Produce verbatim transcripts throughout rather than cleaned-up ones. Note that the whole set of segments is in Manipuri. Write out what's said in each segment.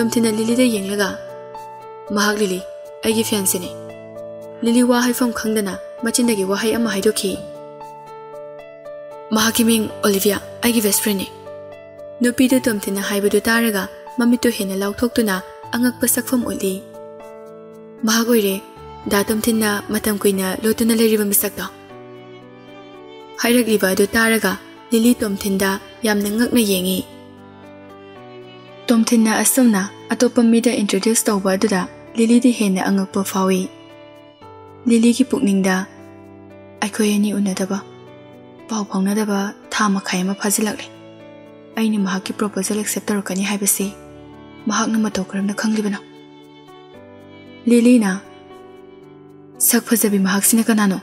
ꯇꯣꯝꯊꯤꯟꯅ ꯂꯤꯂꯤꯗ ꯌꯦꯡꯂꯒ, "ꯃꯍꯥꯛ ꯂꯤꯂꯤ, ꯑꯩꯒꯤ ꯐꯦꯟꯁꯤꯅꯤ꯫" ꯂꯤꯂꯤ ꯋꯥ ꯍꯥꯏꯐꯝ ꯈꯪꯗꯅ ꯃꯆꯤꯟꯗꯒꯤ ꯋꯥꯍꯩ ꯑꯃ ꯍꯥꯏꯗꯣꯛꯈꯤ꯫ "ꯃꯍꯥꯛꯀꯤ ꯃꯤꯡ ꯑꯣꯂꯤꯚꯤꯌꯥ, ꯑꯩꯒꯤ ꯕꯦꯁ ꯐ꯭ꯔꯦꯟꯅꯤ꯫" ꯅꯨꯄꯤꯗꯨ ꯇꯣꯝꯊꯤꯟꯅ ꯍꯥꯏꯕꯗꯨ ꯇꯥꯔꯒ ꯃꯃꯤꯠꯇꯨ ꯍꯦꯟꯅ ꯂꯥꯎꯊꯣꯛꯇꯨꯅ ꯑꯉꯛꯄ ꯁꯛꯐꯝ ꯎꯠꯂꯤ꯫ "ꯃꯍꯥꯛ ꯑꯣꯏꯔꯦ ꯗꯥ ꯇꯣꯝꯊꯤꯟꯅ ꯃꯇꯝ ꯀꯨꯏꯅ ꯂꯣꯠꯇꯨꯅ ꯂꯩꯔꯤꯕ ꯃꯤꯁꯛꯇꯣ?" ꯍꯥꯏꯔꯛꯂꯤꯕ ꯑꯗꯨ ꯇꯥꯔꯒ ꯂꯤꯂꯤ ꯇꯣꯝꯊꯤꯟꯗ ꯌꯥꯝꯅ ꯉꯛꯅ ꯌꯦꯡꯉꯤ꯫ ꯇꯣꯝꯊꯤꯟꯅ ꯑꯁꯨꯝꯅ ꯑꯇꯣꯞꯄ ꯃꯤꯗ ꯏꯟꯇ꯭ꯔꯣꯗ꯭ꯌꯨꯁ ꯇꯧꯕ ꯑꯗꯨꯗ ꯂꯤꯂꯤꯗꯤ ꯍꯦꯟꯅ ꯑꯉꯛꯄ ꯐꯥꯎꯏ꯫ ꯂꯤꯂꯤꯒꯤ ꯄꯨꯛꯅꯤꯡꯗ, "ꯑꯩꯈꯣꯏ ꯑꯅꯤ ꯎꯅꯗꯕ, ꯄꯥꯎ ꯐꯥꯎꯅꯗꯕ ꯊꯥ ꯃꯈꯥꯏ ꯑꯃ ꯐꯥꯖꯤꯜꯂꯛꯂꯦ꯫ ꯑꯩꯅ ꯃꯍꯥꯛꯀꯤ ꯄ꯭ꯔꯣꯄꯣꯖꯦꯜ ꯑꯦꯛꯁꯦꯞ ꯇꯧꯔꯛꯀꯅꯤ ꯍꯥꯏꯕꯁꯤ ꯃꯍꯥꯛꯅ ꯃꯇꯧ ꯀꯔꯝꯅ ꯈꯪꯂꯤꯕꯅꯣ?" ꯂꯤꯂꯤꯅ, "ꯁꯛ ꯐꯖꯕꯤ ꯃꯍꯥꯛꯁꯤꯅ ꯀꯅꯥꯅꯣ?"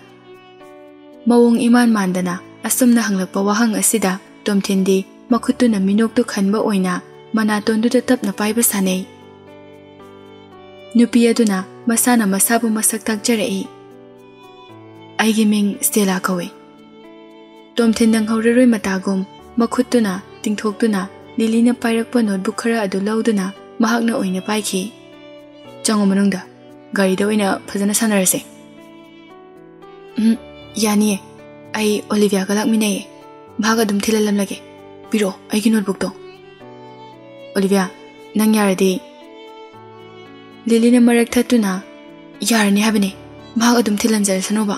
ꯃꯑꯣꯡ ꯏꯃꯥꯟ ꯃꯥꯟꯗꯅ ꯑꯁꯨꯝꯅ ꯍꯪꯂꯛꯄ ꯋꯥꯍꯪ ꯑꯁꯤꯗ ꯇꯣꯝꯊꯤꯟꯗꯤ ꯃꯈꯨꯠꯇꯨꯅ ꯃꯤꯅꯣꯛꯇꯨ ꯈꯟꯕ ꯑꯣꯏꯅ ꯃꯅꯥꯇꯣꯟꯗꯨꯗ ꯇꯞꯅ ꯄꯥꯏꯕ ꯁꯥꯟꯅꯩ꯫ ꯅꯨꯄꯤ ꯑꯗꯨꯅ ꯃꯁꯥꯅ ꯃꯁꯥꯕꯨ ꯃꯁꯛ ꯇꯥꯛꯆꯔꯛꯏ꯫ "ꯑꯩꯒꯤ ꯃꯤꯡ ꯁ꯭ꯇꯦꯂꯥ ꯀꯧꯏ꯫" ꯇꯣꯝꯊꯤꯟ ꯅꯪꯍꯧꯔꯔꯣꯏ ꯃꯇꯥꯒꯨꯝ ꯃꯈꯨꯠꯇꯨꯅ ꯇꯤꯡꯊꯣꯛꯇꯨꯅ ꯂꯤꯂꯤꯅ ꯄꯥꯏꯔꯛꯄ ꯅꯣꯠꯕꯨꯛ ꯈꯔ ꯑꯗꯨ ꯂꯧꯗꯨꯅ ꯃꯍꯥꯛꯅ ꯑꯣꯏꯅ ꯄꯥꯏꯈꯤ꯫ "ꯆꯪꯉꯣ ꯃꯅꯨꯡꯗ, ꯒꯥꯔꯤꯗ ꯑꯣꯏꯅ ꯐꯖꯅ ꯁꯥꯟꯅꯔꯁꯦ꯫" "ꯎꯝ, ꯌꯥꯅꯤꯌꯦ꯫ ꯑꯩ ꯑꯣꯂꯤꯚꯤꯌꯥꯒ ꯂꯥꯛꯃꯤꯟꯅꯩꯌꯦ꯫ ꯃꯍꯥꯛ ꯑꯗꯨꯝ ꯊꯤꯜꯍꯜꯂꯝꯂꯒꯦ꯫ ꯄꯤꯔꯛꯑꯣ ꯑꯩꯒꯤ ꯅꯣꯠꯕꯨꯛꯇꯣ꯫" "ꯑꯣꯂꯤꯚꯤꯌꯥ, ꯅꯪ ꯌꯥꯔꯗꯤ꯫" ꯂꯤꯂꯤꯅ ꯃꯔꯛ ꯊꯠꯇꯨꯅ, "ꯌꯥꯔꯅꯤ ꯍꯥꯏꯕꯅꯦ, ꯃꯍꯥꯛ ꯑꯗꯨꯝ ꯊꯤꯜꯍꯟꯖꯔꯁꯅꯣꯕ꯫"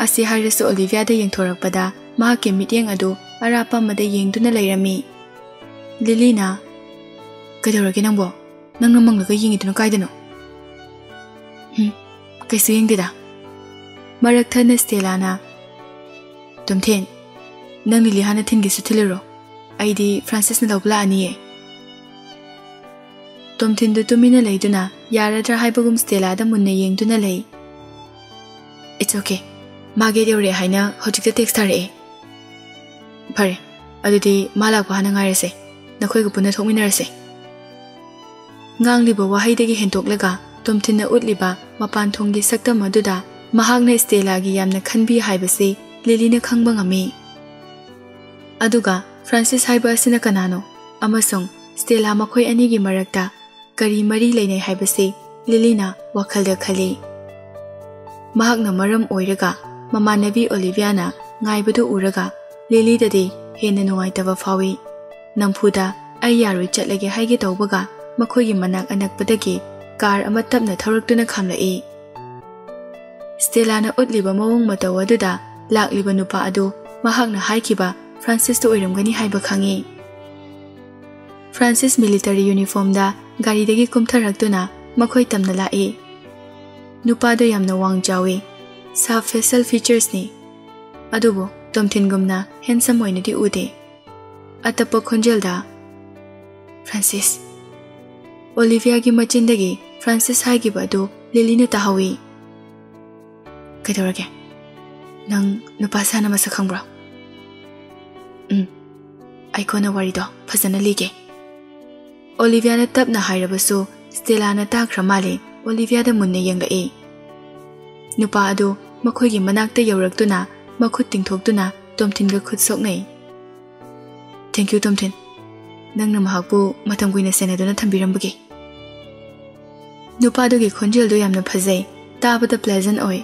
ꯑꯁꯤ ꯍꯥꯏꯔꯁꯨ ꯑꯣꯂꯤꯚꯤꯌꯥꯗ ꯌꯦꯡꯊꯣꯔꯛꯄꯗ ꯃꯍꯥꯛꯀꯤ ꯃꯤꯠꯌꯦꯡ ꯑꯗꯨ ꯑꯔꯥꯞꯄ ꯑꯃꯗ ꯌꯦꯡꯗꯨꯅ ꯂꯩꯔꯝꯃꯤ꯫ ꯂꯤꯂꯤꯅ, "ꯀꯩꯗꯧꯔꯒꯦ ꯅꯪꯕꯣ? ꯅꯪꯅ ꯃꯪꯂꯒ ꯌꯦꯡꯉꯤꯗꯨꯅ ꯀꯥꯏꯗꯅꯣ?" "ꯍꯨꯝ, ꯀꯩꯁꯨ ꯌꯦꯡꯗꯦꯗ꯫" ꯃꯔꯛ ꯊꯠꯅ ꯁ꯭ꯇꯦꯂꯥꯅ, "ꯇꯣꯝꯊꯤꯟ, ꯅꯪ ꯂꯤꯂꯤ ꯍꯥꯟꯅ ꯊꯤꯟꯒꯦꯁꯨ ꯊꯤꯜꯂꯨꯔꯣ꯫ ꯑꯩꯗꯤ ꯐ꯭ꯔꯥꯟꯁꯤꯁꯅ ꯂꯧꯕ ꯂꯥꯛꯑꯅꯤꯌꯦ꯫" ꯇꯣꯝꯊꯤꯟꯗꯨ ꯇꯨꯃꯤꯟꯅ ꯂꯩꯗꯨꯅ ꯌꯥꯔꯗ꯭ꯔꯥ ꯍꯥꯏꯕꯒꯨꯝ ꯁ꯭ꯇꯦꯂꯥꯗ ꯃꯨꯟꯅ ꯌꯦꯡꯗꯨꯅ ꯂꯩ꯫ "It's okay꯫ ꯃꯥ ꯒꯦꯠ ꯌꯧꯔꯛꯑꯦ ꯍꯥꯏꯅ ꯍꯧꯖꯤꯛꯇ ꯇꯦꯛꯁ ꯊꯥꯔꯛꯑꯦ꯫" "ꯐꯔꯦ, ꯑꯗꯨꯗꯤ ꯃꯥ ꯂꯥꯛꯄ ꯍꯥꯟꯅ ꯉꯥꯏꯔꯁꯦ꯫ ꯅꯈꯣꯏꯒ ꯄꯨꯟꯅ ꯊꯣꯛꯃꯤꯟꯅꯔꯁꯦ꯫" ꯉꯥꯡꯂꯤꯕ ꯋꯥꯍꯩꯗꯒꯤ ꯍꯦꯟꯗꯣꯛꯂꯒ ꯇꯣꯝꯊꯤꯟꯅ ꯎꯠꯂꯤꯕ ꯃꯄꯥꯟ ꯊꯣꯡꯒꯤ ꯁꯛꯇꯝ ꯑꯗꯨꯗ ꯃꯍꯥꯛꯅ ꯁ꯭ꯇꯦꯂꯥꯒꯤ ꯌꯥꯝꯅ ꯈꯟꯕꯤ ꯍꯥꯏꯕꯁꯤ ꯂꯤꯂꯤꯅ ꯈꯪꯕ ꯉꯝꯃꯤ꯫ ꯑꯗꯨꯒ ꯐ꯭ꯔꯥꯟꯁꯤꯁ ꯍꯥꯏꯕ ꯑꯁꯤꯅ ꯀꯅꯥꯅꯣ ꯑꯃꯁꯨꯡ ꯁ꯭ꯇꯦꯂꯥ ꯃꯈꯣꯏ ꯑꯅꯤꯒꯤ ꯃꯔꯛꯇ ꯀꯔꯤ ꯃꯔꯤ ꯂꯩꯅꯩ ꯍꯥꯏꯕꯁꯤ ꯂꯤꯂꯤꯅ ꯋꯥꯈꯜꯗ ꯈꯜꯂꯤ꯫ ꯃꯍꯥꯛꯅ ꯃꯔꯝ ꯑꯣꯏꯔꯒ ꯃꯃꯥꯟꯅꯕꯤ ꯑꯣꯂꯤꯚꯤꯌꯥꯅ ꯉꯥꯏꯕꯗꯨ ꯎꯔꯒ ꯂꯤꯂꯤꯗꯗꯤ ꯍꯦꯟꯅ ꯅꯨꯡꯉꯥꯏꯇꯕ ꯐꯥꯎꯏ꯫ ꯅꯝꯐꯨꯗ "ꯑꯩ ꯌꯥꯔꯣꯏ, ꯆꯠꯂꯒꯦ" ꯍꯥꯏꯒꯦ ꯇꯧꯕꯒ ꯃꯈꯣꯏꯒꯤ ꯃꯅꯥꯛ ꯑꯅꯛꯄꯗꯒꯤ ꯀꯥꯔ ꯑꯃ ꯇꯞꯅ ꯊꯧꯔꯛꯇꯨꯅ ꯈꯥꯝꯂꯛꯏ꯫ ꯁ꯭ꯇꯦꯂꯥꯅ ꯎꯠꯂꯤꯕ ꯃꯑꯣꯡ ꯃꯇꯧ ꯑꯗꯨꯗ ꯂꯥꯛꯂꯤꯕ ꯅꯨꯄꯥ ꯑꯗꯨ ꯃꯍꯥꯛꯅ ꯍꯥꯏꯈꯤꯕ ꯐ꯭ꯔꯥꯟꯁꯤꯁꯇꯨ ꯑꯣꯏꯔꯝꯒꯅꯤ ꯍꯥꯏꯕ ꯈꯪꯏ꯫ ꯐ꯭ꯔꯥꯟꯁꯤꯁ ꯃꯤꯂꯤꯇꯔꯤ ꯌꯨꯅꯤꯐꯣꯔꯝꯗ ꯒꯥꯔꯤꯗꯒꯤ ꯀꯨꯝꯊꯔꯛꯇꯨꯅ ꯃꯈꯣꯏ ꯇꯝꯅ ꯂꯥꯛꯏ꯫ ꯅꯨꯄꯥꯗꯨ ꯌꯥꯝꯅ ꯋꯥꯡ ꯆꯥꯎꯏ, ꯁꯥꯔꯞ ꯐꯦꯁꯤꯌꯦꯜ ꯐꯤꯆꯔꯁꯅꯤ꯫ ꯑꯗꯨꯕꯨ ꯇꯣꯝꯊꯤꯟꯒꯨꯝꯅ ꯍꯦꯟꯁꯝ ꯑꯣꯏꯅꯗꯤ ꯎꯗꯦ꯫ ꯑꯇꯞꯄ ꯈꯣꯟꯖꯦꯜꯗ, "ꯐ꯭ꯔꯥꯟꯁꯤꯁ"꯫ ꯑꯣꯂꯤꯚꯤꯌꯥꯒꯤ ꯃꯆꯤꯟꯗꯒꯤ ꯐ꯭ꯔꯥꯟꯁꯤꯁ ꯍꯥꯏꯈꯤꯕ ꯑꯗꯨ ꯂꯤꯂꯤꯅ ꯇꯥꯍꯧꯏ꯫ "ꯀꯩꯗꯧꯔꯒꯦ? ꯅꯪ ꯅꯨꯄꯥ ꯁꯥꯅ ꯃꯁꯛ ꯈꯪꯕ꯭ꯔꯣ?" "ꯎꯝ, ꯑꯩ ꯀꯣꯟꯅ ꯋꯥꯔꯤꯗꯣ ꯐꯖꯅ ꯂꯤꯒꯦ"꯫ ꯑꯣꯂꯤꯚꯤꯌꯥꯅ ꯇꯞꯅ ꯍꯥꯏꯔꯕꯁꯨ ꯁ꯭ꯇꯦꯂꯥꯅ ꯇꯥꯈ꯭ꯔ ꯃꯥꯜꯂꯦ꯫ ꯑꯣꯂꯤꯚꯤꯌꯥꯗ ꯃꯨꯟꯅ ꯌꯦꯡꯂꯛꯏ꯫ ꯅꯨꯄꯥ ꯑꯗꯨ ꯃꯈꯣꯏꯒꯤ ꯃꯅꯥꯛꯇ ꯌꯧꯔꯛꯇꯨꯅ ꯃꯈꯨꯠ ꯇꯤꯡꯊꯣꯛꯇꯨꯅ ꯇꯣꯝꯊꯤꯟꯒ ꯈꯨꯠ ꯁꯣꯛꯅꯩ꯫ "Thank you, ꯇꯣꯝꯊꯤꯟ, ꯅꯪꯅ ꯃꯍꯥꯛꯄꯨ ꯃꯇꯝ ꯀꯨꯏꯅ ꯁꯦꯟꯅꯗꯨꯅ ꯊꯝꯕꯤꯔꯝꯕꯒꯤ"꯫ ꯅꯨꯄꯥꯗꯨꯒꯤ ꯈꯣꯟꯖꯦꯜꯗꯨ ꯌꯥꯝꯅ ꯐꯖꯩ, ꯇꯥꯕꯗ pleasant ꯑꯣꯏ꯫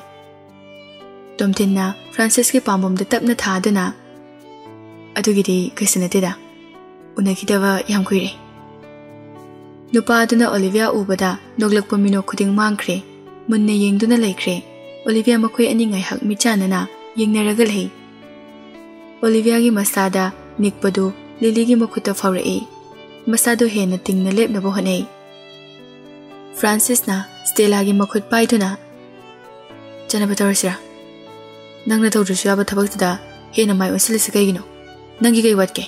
ꯇꯣꯝꯊꯤꯟꯅ ꯐ꯭ꯔꯥꯟꯁꯤꯁꯀꯤ ꯄꯥꯝꯕꯣꯝꯗ ꯇꯞꯅ ꯊꯥꯗꯨꯅ, "ꯑꯗꯨꯒꯤꯗꯤ ꯀꯩꯁꯨ ꯅꯠꯇꯦꯗ, ꯎꯅꯈꯤꯗꯕ ꯌꯥꯝ ꯀꯨꯏꯔꯦ"꯫ ꯅꯨꯄꯥ ꯑꯗꯨꯅ ꯑꯣꯂꯤꯚꯤꯌꯥ ꯎꯕꯗ ꯅꯣꯛꯂꯛꯄ ꯃꯤꯅꯣꯛ ꯈꯨꯗꯤꯡ ꯃꯥꯡꯈ꯭ꯔꯦ꯫ ꯃꯨꯟꯅ ꯌꯦꯡꯗꯨꯅ ꯂꯩꯈ꯭ꯔꯦ꯫ ꯑꯣꯂꯤꯚꯤꯌꯥ ꯃꯈꯣꯏ ꯑꯅꯤ ꯉꯥꯏꯍꯥꯛ ꯃꯤꯠꯆꯥꯟꯅꯅ ꯌꯦꯡꯅꯔꯒ ꯂꯩ꯫ ꯑꯣꯂꯤꯚꯤꯌꯥꯒꯤ ꯃꯁꯥꯗ ꯅꯤꯛꯄꯗꯨ ꯂꯤꯂꯤꯒꯤ ꯃꯈꯨꯠꯇ ꯐꯥꯎꯔꯛꯏ꯫ ꯃꯁꯥꯗꯨ ꯍꯦꯟꯅ ꯇꯤꯡꯅ ꯂꯦꯞꯅꯕ ꯍꯣꯠꯅꯩ꯫ ꯐ꯭ꯔꯥꯟꯁꯤꯁꯅ ꯁ꯭ꯇꯦꯂꯥꯒꯤ ꯃꯈꯨꯠ ꯄꯥꯏꯗꯨꯅ, "ꯆꯠꯅꯕ ꯇꯧꯔꯁꯤꯔꯥ? ꯅꯪꯅ ꯇꯧꯗ꯭ꯔꯁꯨ ꯌꯥꯕ ꯊꯕꯛꯇꯨꯗ ꯍꯦꯟꯅ ꯃꯥꯏ ꯑꯣꯟꯁꯤꯜꯂꯤꯁꯤ ꯀꯩꯒꯤꯅꯣ? ꯅꯪꯒꯤ ꯀꯩ ꯋꯥꯠꯀꯦ?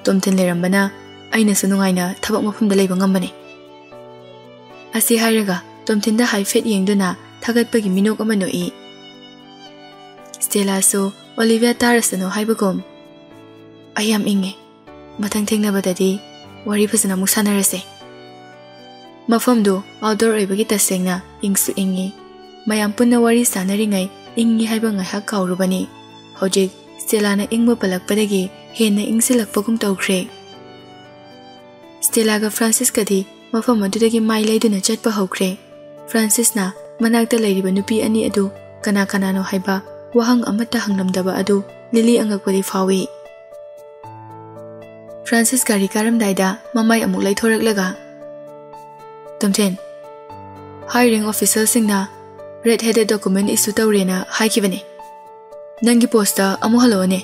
ꯇꯣꯝꯊꯤꯟ ꯂꯩꯔꯝꯕꯅ ꯑꯩꯅꯁꯨ ꯅꯨꯡꯉꯥꯏꯅ ꯊꯕꯛ ꯃꯐꯝꯗ ꯂꯩꯕ ꯉꯝꯕꯅꯦ"꯫ ꯑꯁꯤ ꯍꯥꯏꯔꯒ ꯇꯣꯝꯊꯤꯟꯗ ꯍꯥꯏꯐꯦꯠ ꯌꯦꯡꯗꯨꯅ ꯊꯥꯒꯠꯄꯒꯤ ꯃꯤꯅꯣꯛ ꯑꯃ ꯅꯣꯛꯏ꯫ ꯁ꯭ꯇꯦꯂꯥꯁꯨ ꯑꯣꯂꯤꯚꯤꯌꯥ ꯇꯥꯔꯁꯅꯨ ꯍꯥꯏꯕꯒꯨꯝ, "ꯑꯩ ꯌꯥꯝ ꯏꯪꯉꯦ꯫ ꯃꯊꯪ ꯊꯦꯡꯅꯕꯗꯗꯤ ꯋꯥꯔꯤ ꯐꯖꯅ ꯑꯃꯨꯛ ꯁꯥꯟꯅꯔꯁꯦ"꯫ ꯃꯐꯝꯗꯨ ꯑꯥꯎꯠꯗꯣꯔ ꯑꯣꯏꯕꯒꯤ ꯇꯁꯦꯡꯅ ꯏꯪꯁꯨ ꯏꯪꯉꯤ꯫ ꯃꯌꯥꯝ ꯄꯨꯟꯅ ꯋꯥꯔꯤ ꯁꯥꯟꯅꯔꯤꯉꯩ ꯏꯪꯉꯤ ꯍꯥꯏꯕ ꯉꯥꯏꯍꯥꯛ ꯀꯥꯎꯔꯨꯕꯅꯤ꯫ ꯍꯧꯖꯤꯛ ꯁ꯭ꯇꯦꯂꯥꯅ ꯏꯪꯕ ꯄꯜꯂꯛꯄꯗꯒꯤ ꯍꯦꯟꯅ ꯏꯪꯁꯤꯜꯂꯛꯄꯒꯨꯝ ꯇꯧꯈ꯭ꯔꯦ꯫ ꯁ꯭ꯇꯦꯂꯥꯒ ꯐ꯭ꯔꯥꯟꯁꯤꯁꯀꯗꯤ ꯃꯐꯝ ꯑꯗꯨꯗꯒꯤ ꯃꯥꯏ ꯂꯩꯗꯨꯅ ꯆꯠꯄ ꯍꯧꯈ꯭ꯔꯦ꯫ ꯐ꯭ꯔꯥꯟꯁꯤꯁꯅ ꯃꯅꯥꯛꯇ ꯂꯩꯔꯤꯕ ꯅꯨꯄꯤ ꯑꯅꯤ ꯑꯗꯨ ꯀꯅꯥ ꯀꯅꯥꯅꯣ ꯍꯥꯏꯕ ꯋꯥꯍꯪ ꯑꯃꯠꯇ ꯍꯪꯂꯝꯗꯕ ꯑꯗꯨ ꯂꯤꯂꯤ ꯑꯉꯛꯄꯗꯤ ꯐꯥꯎꯏ꯫ ꯐ꯭ꯔꯥꯟꯁꯤꯁ ꯒꯥꯔꯤ ꯀꯥꯔꯝꯗꯥꯏꯗ ꯃꯃꯥꯏ ꯑꯃꯨꯛ ꯂꯩꯊꯣꯔꯛꯂꯒ, "ꯇꯣꯝꯊꯤꯟ, high rank officerꯁꯤꯡꯅ red handed document issue ꯇꯧꯔꯦꯅ ꯍꯥꯏꯈꯤꯕꯅꯦ꯫ ꯅꯪꯒꯤ postꯇ ꯑꯃꯨꯛ ꯍꯜꯂꯛꯑꯣꯅꯦ꯫